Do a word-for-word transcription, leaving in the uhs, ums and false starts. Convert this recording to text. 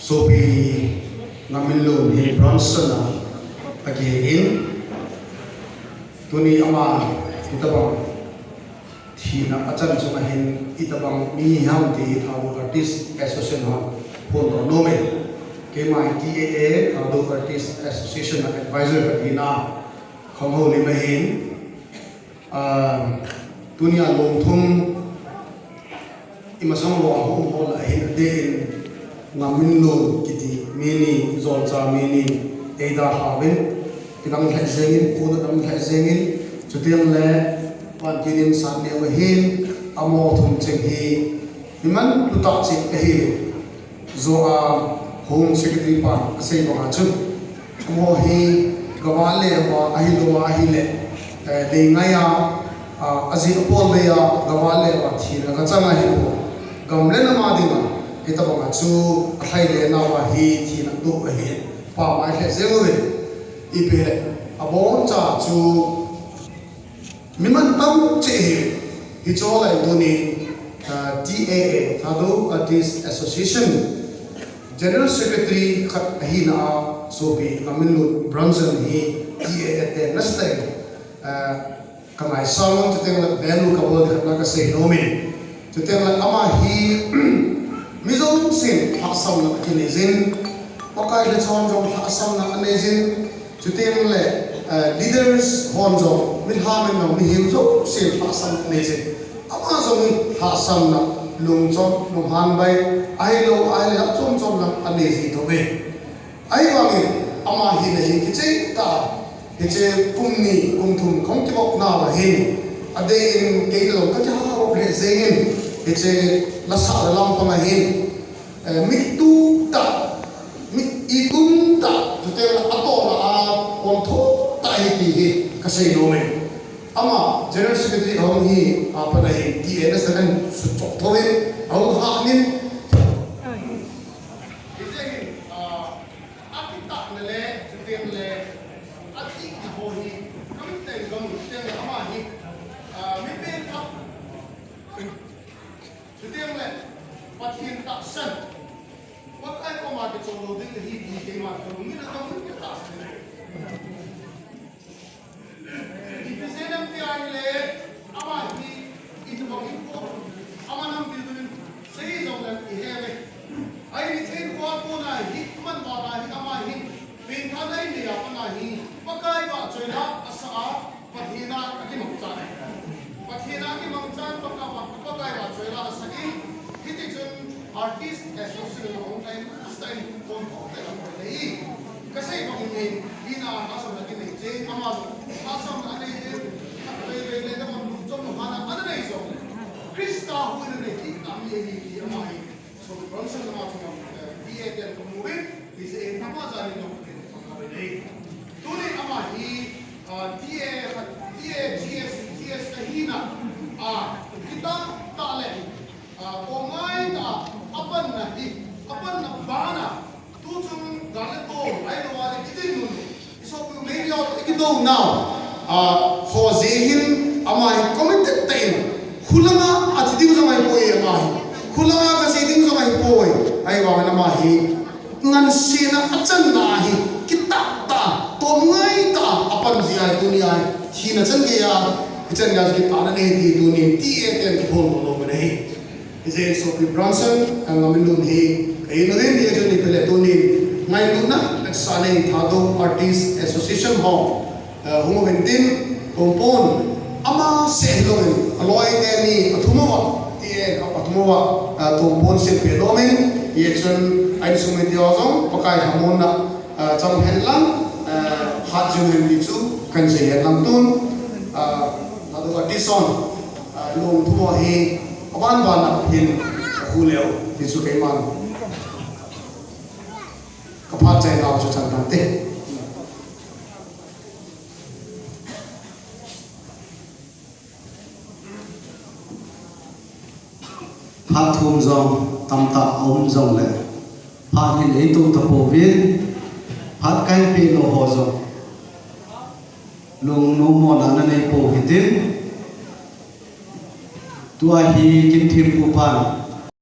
Sopi Ngaminlun hi Bronson a akihin, tuni ama hitabang thina achan chunga hin itabang mi ham ti Thadou Artist Association hon phondoh nom e. Keima hi T A A, Thadou Artist Association a advisor katina khangho lim ahin. Ah, tunia lungthum imasang lou a hung hol ahin adeh in Ngaminlun kiti mi ni, jolcha mi ni eidalhauvin, kidang lheh jengin, pu nadang lheh jengin, chuteng le Pankinin Sanneo ahin, amaho thum cheng hi mi manlu tah cheh ahi. Jo a Home Secretary pan asei banga chun, amaho hi gavale uva ahilou ahile, eh, leingai a, ah, ajeh apol bei a gavale uva thina gachang ahipoi. Gam le nam a dinga hitabanga chu alhai le nauva hi thina doh ahi. Pamai lheh jeng uve. Ipi le, aboncha chu mi mantam cheh hi, hiche lai tuni, ah, T A A, Thadou Artist Association General Secretary khat ahina a, Sopi Ngaminlun Bronson hi T A A te nasa tah in, ah, kangaisang, chuteng le value kabol theina kasei nom e. Chuteng le ama hi mi jousen lhahsamna akinei jin, Pakai lhacha hon jong lhahsamna anei jin, chuteng le, eh, leaders hon jong, mi lhamin jong, mihem jousen lhahsamna anei jin. Ama jong lhahsamna, lungchom, lunghanbai, ahilou, ahile lhahchom chom jong anei ji thou ve. Ahivangin, ama hina hi kicheh tah, hiche kum ni, kum thum, kahung kivop nauva hin, adeh in, keitoh jong kakiha vop lheh jengin, hiche lasah le lampang a hin, eh, mi kitu tah, mi itum tah, chuteng le atohna a pontho tah ahi ti hi kasei nom e. Ama General Secretary ahung hi, apat a hin T A A nasa tah in suchop thouvin, ahung hahnin. Hiche hin, ah, akitahna le, chuteng le, atihna ho hi, kamit tah in kamu, chuteng le ama hi, ah, mi pen khat, chuteng le, Pathen tahsan, Pakai koma kichol lou ding ahi ti keima kalungin a kamu katahsan e. Ipi jeh ham ti ahile, ama hi, itobang hinkho, ama nam ti tunin, sei jong le ihe uve. Ahi, nichen kho a kona hi, aman vana hi, ama hi, pengthahna inei a pat a hi, Pakai vahchoila asah a, Pathen a akimangchan. Pathen a akimangchan, Pakai vah, Pakai vahchoila asah in, hiti chun artist association a hung kahin, asah in, kon ko te lam ko nei. Kasei bang in, hina lhahsamna kinei cheh, ama lhahsamna anei cheh, khatvei vei le, damang lungchom lunghanna anei jong, Christa huhhingna nei kit tah mi ahi ti ama hi. So, Bronson ama chunga, eh, T A A ten kamu uvin, ti se, eh, ama jal in jong, eh, kamu uvin. Tuni ama hi, ah, T A, T A G S, T S ahina, ah, kitah tah le, ah, kom ngai tah, apanna hi, apanna bana, tuchung gal le tol, ahilou le idinmun, isopi u meilhei ho toh ikidou nau, ah, ho jeh hin ama hi committed tah in, khulanga athi ding jong ahipoi ama hi, khulanga kasei ding jong ahipoi, ahivangin ama hi, ngansena achanna hi, kitah tah, tom ngai tah, apan jeh ahi tuni ahi, thina chan geiya, hichan geiya kitahna nei ti tunin T A A ten kiphondoh nom u ahi. Hijeh in Sopi Bronson, Ngaminlun hi, kahin uvin, hijeh in ipi le tunin, ngailutna, nasa nei Thadou Artist Association ho, eh, hung uvin tin, kompon, ama seh hilou in, aloi teni, athum uva, T A A athum uva, eh, kompon seh peh nom in, hijeh chun, a insung mite ho jong, Pakai lhamonna, eh, chang hen lang, eh, hat jing hen ti chu, kahin sei hen lang tun, eh, Thadou Artist hon, Ah, lungthim ho hi, aban ban a hin, akhu leu, ti chu keiman. Ka phat chai nau chu chan tante. Phat thum jong, tamtah aum jongle. Phat hin eitou tapouvin, phat kahin peh lou ho jong. Lungnom mona nanei pou hitin. Tua hi Kimthempu pan,